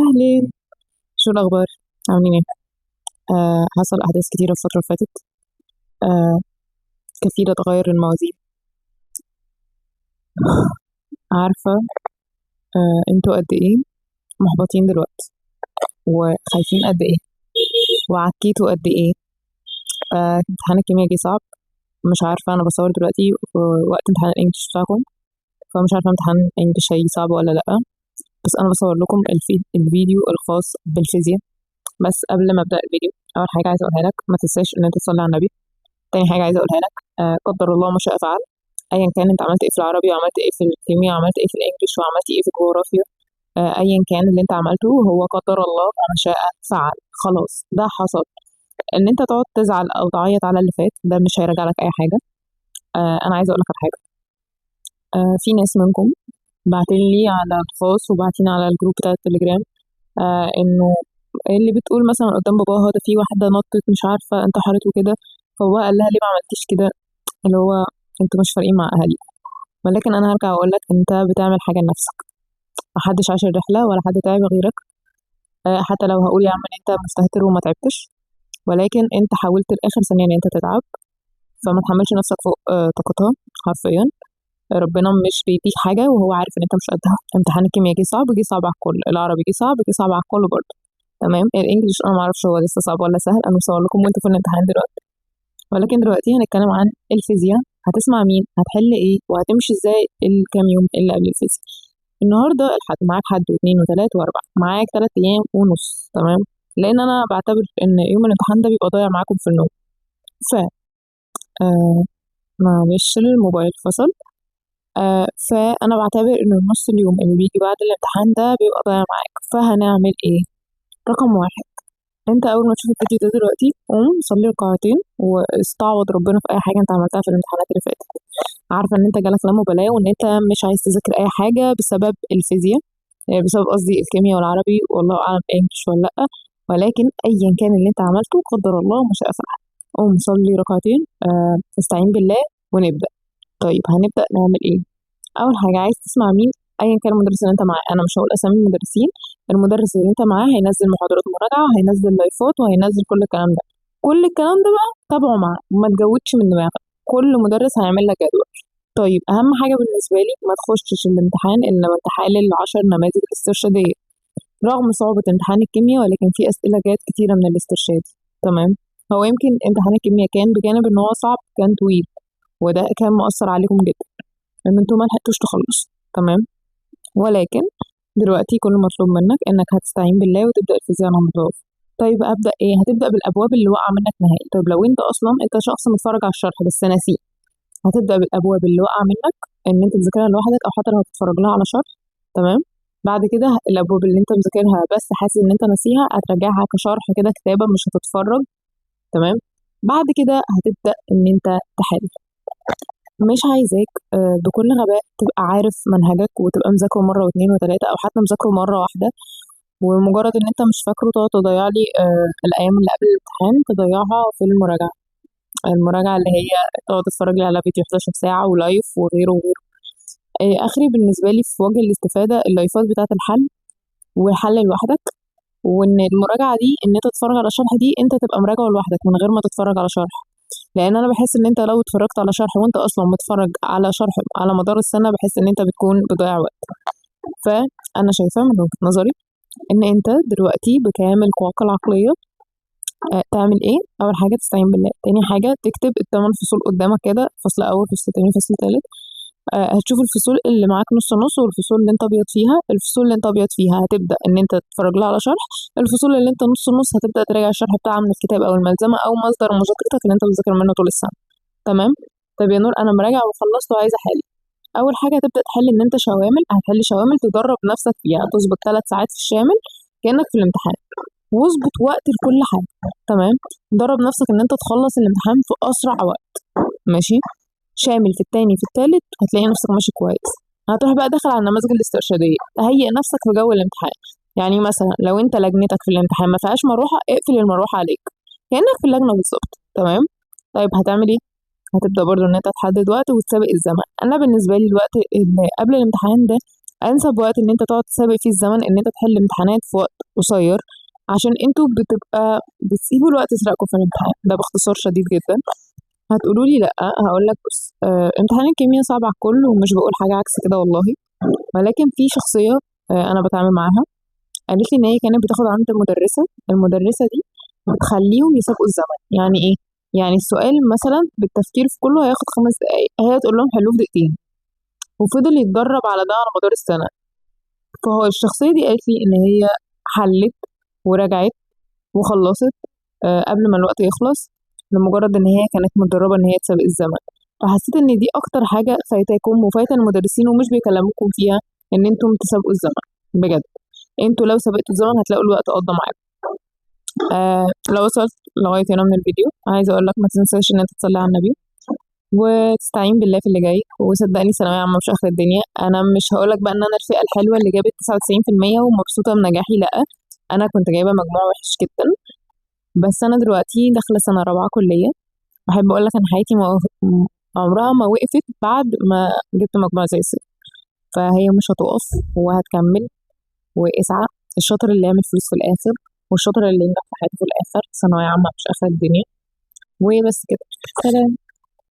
أهلين، شو الأخبار؟ عاملين إيه؟ حصل أحداث كتيرة الفترة اللي فاتت، كثيرة تغير الموازين. عارفة، انتوا قد إيه محبطين دلوقتي، وخايفين قد إيه، وعكيتوا قد إيه. امتحان الكيمياء جه صعب، مش عارفة، أنا بصور دلوقتي وقت امتحان الإنجليش بتاعكم، فمش عارفة امتحان الإنجليش هيجي صعب ولا لأ، بس أنا بصور لكم الفيديو الخاص بالفيزياء. بس قبل ما أبدأ الفيديو، أول حاجة عايزة أقولها لك، ما تنساش إن أنت تصلي على النبي. تاني حاجة عايزة أقولها لك، قدر الله ما شاء فعل، أيا كان أنت عملت إيه في العربي، وعملت إيه في الكيمياء، وعملت إيه في الإنجليش، وعملت إيه في الجغرافيا، أيا كان اللي أنت عملته هو قدر الله ما شاء فعل، خلاص ده حصل. إن أنت تقعد تزعل أو تعيط على اللي فات ده مش هيرجع لك أي حاجة. أنا عايزة أقول لك على حاجة، في ناس منكم بعتين لي على الخاص وبعتين على الجروب بتاع التليجرام، إنه اللي بتقول مثلا قدام باباها ده في واحدة نطت مش عارفة انتحرت وكده، فهو قال لها ليه ما عملتيش كده، اللي هو انتوا مش فارقين مع اهاليكم. ولكن انا هرجع اقول لك انت بتعمل حاجة لنفسك، محدش عاش الرحلة ولا حد تعب غيرك. حتى لو هقول يا عم ان انت مستهتر وما تعبتش، ولكن انت حاولت لاخر ثانية ان انت تتعب، فما تحملش نفسك فوق طاقتها حرفيا. ربنا مش بيديك حاجة وهو عارف ان انت مش قدها. امتحان الكيمياء جه صعب، جه صعب على الكل، العربي جه صعب، جه صعب على الكل برضه، تمام. الانجليش انا ما اعرفش هو لسه صعب ولا سهل، انا مصور لكم وانتوا في الامتحان دلوقتي. ولكن دلوقتي هنتكلم عن الفيزياء، هتسمع مين، هتحل ايه، وهتمشي ازاي الكام يوم اللي قبل الفيزياء. النهارده الحد، معاك حد واثنين وثلاث واربع، معاك 3 ايام ونص، تمام. لان انا بعتبر ان يوم الامتحان ده بيبقى ضايع معاكم في النوم. معلش الموبايل فصل. فانا بعتبر ان نص اليوم اللي بيجي بعد الامتحان ده بيبقى ضايع معاك. فهنعمل ايه؟ رقم 1، انت اول ما تشوف الفيديو ده دلوقتي قوم صلي ركعتين واستعوض ربنا في اي حاجة انت عملتها في الامتحانات اللي فاتت. عارفه ان انت جالك لا مبالاة وان انت مش عايز تذاكر اي حاجة بسبب الفيزياء، بسبب قصدي الكيمياء والعربي، والله اعلم انجلش ولا لا، ولكن ايا كان اللي انت عملته قدر الله ما شاء فعل. قوم صلي ركعتين، استعين بالله ونبدا. طيب هنبدا نعمل ايه؟ اول حاجة عايز تسمع مين؟ ايا كان المدرس اللي انت معاه، انا مش هقول اسامي المدرسين، المدرس اللي انت معاه هينزل محاضرات مراجعه، وهينزل لايفات، وهينزل كل الكلام ده. كل الكلام ده بقى تابعه معاه وما تجودش من دماغك، كل مدرس هيعمل لك جدول. طيب اهم حاجة بالنسبة لي ما تخشش الامتحان الا ما انت حالل 10 نماذج الاسترشاديه، رغم صعوبة امتحان الكيمياء، ولكن في اسئلة جات كتيرة من الاسترشادي، تمام. هو يمكن امتحان الكيمياء كان بجانب ان هو صعب كان طويل، وده كان مؤثر عليكم جدا ان انتوا ما لحقتوش تخلصوا، تمام. ولكن دلوقتي كل مطلوب منك انك هتستعين بالله وتبدا الفيزياء على نظافة. طيب ابدا ايه؟ هتبدا بالابواب اللي واقعه منك نهائي. طيب لو انت اصلا شخص متفرج على الشرح بس ناسيه، هتبدا بالابواب اللي واقعه منك ان انت تذاكرها لوحدك، او حتى لو هتتفرج لها على شرح، تمام. بعد كده الابواب اللي انت مذاكرها بس حاسس ان انت ناسيها هترجعها كشرح كده كتابه، مش هتتفرج، تمام. بعد كده هتبدا ان انت تحل. مش عايزاك، بكل غباء تبقى عارف منهجك وتبقى مذاكرة مرة واثنين وثلاثة، او حتى مذاكرة مرة واحدة، ومجرد ان انت مش فاكره تقعد تضيع لي، الايام اللي قبل الامتحان تضيعها في المراجعة. المراجعة اللي هي تقعد تتفرج لي على فيديو 11 ساعة ولايف وغيره وغيره. اخري بالنسبة لي في وجه الاستفادة اللايفات بتاعه الحل وحل لوحدك، وان المراجعة دي ان انت تتفرج على شرح دي انت تبقى مراجعه لوحدك من غير ما تتفرج على شرح، لان انا بحس ان انت لو اتفرجت على شرح وانت اصلا متفرج على شرح على مدار السنة بحس ان انت بتكون بتضيع وقت. فانا شايفه من وجهه نظري ان انت دلوقتي بكامل قواك العقلية، تعمل ايه؟ اول حاجة تستعين بالله، تاني حاجة تكتب الثمان فصول قدامك كده، فصل اول فصل تاني فصل تالت، هتشوف الفصول اللي معاك نص نص والفصول اللي انت ابيض فيها. الفصول اللي انت ابيض فيها هتبدا ان انت تتفرج لها على شرح، الفصول اللي انت نص نص هتبدا تراجع الشرح بتاعها من الكتاب او الملزمه او مصدر مذاكرتك اللي انت بتذاكر منه طول السنة، تمام. طب يا نور انا مراجعه وخلصت وعايزه احل. اول حاجة هتبدا تحل ان انت شوامل، هتحل شوامل تدرب نفسك فيها، تظبط 3 ساعات في الشامل كانك في الامتحان، واظبط وقت لكل حاجة، تمام. درب نفسك ان انت تخلص الامتحان في اسرع وقت، ماشي. شامل في التاني في التالت هتلاقي نفسك ماشي كويس. هتروح بقى داخل على النماذج الاسترشاديه، تهيئ نفسك في جو الامتحان. يعني مثلا لو انت لجنتك في الامتحان ما فيهاش مروحة، اقفل المروحة عليك كانك في اللجنة بالظبط، تمام. طيب هتعمل ايه؟ هتبدا برضو ان انت تحدد وقت وتسابق الزمن. انا بالنسبة لي الوقت اللي قبل الامتحان ده انسب وقت ان انت تقعد تسابق فيه الزمن ان انت تحل امتحانات في وقت قصير، عشان انتوا بتبقى بتسيبوا الوقت يسرقكم في الامتحان ده باختصار شديد جدا. هتقولوا لي لا، هقول لك بص، امتحان الكيمياء صعب على الكل ومش بقول حاجة عكس كده والله، ولكن في شخصية انا بتعامل معاها قالت لي ان هي كانت بتاخد عند مدرسه، المدرسة دي بتخليهم يسابقوا الزمن. يعني ايه؟ يعني السؤال مثلا بالتفكير في كله هياخد 5 دقايق، هي تقول لهم حلوة في دقيقتين، وفضل يتدرب على ده على مدار السنة. فهو الشخصية دي قالت لي ان هي حلت ورجعت وخلصت قبل ما الوقت يخلص، لمجرد ان هي كانت متدربه ان هي تسابق الزمن. فحسيت ان دي اكتر حاجة فايتاكم وفايته المدرسين ومش بيكلموكم فيها، ان انتم تسابقوا الزمن بجد. انتوا لو سابقتوا الزمن هتلاقوا الوقت قضى معاكم. لو وصلت لغاية هنا من الفيديو عايزه اقول لك ما تنساش ان انت تصلي على النبي وتستعين بالله في اللي جاي، وصدقني ثانوية عامة مش اخر الدنيا. انا مش هقول لك بقى ان انا الفئة الحلوة اللي جابت 99% ومبسوطة بنجاحي، لا، انا كنت جايبه مجموع وحش جدا، بس انا دلوقتي داخله سنة رابعه كليه. بحب اقول لك ان حياتي عمرها ما وقفت بعد ما جبت مجموع زي الصفر، فهي مش هتقف وهتكمل. واسعى، الشاطر اللي يعمل فلوس في الاخر والشاطر اللي ينجح في حياته في الاخر. ثانوية عامة مش اخر الدنيا. وبس كده، سلام.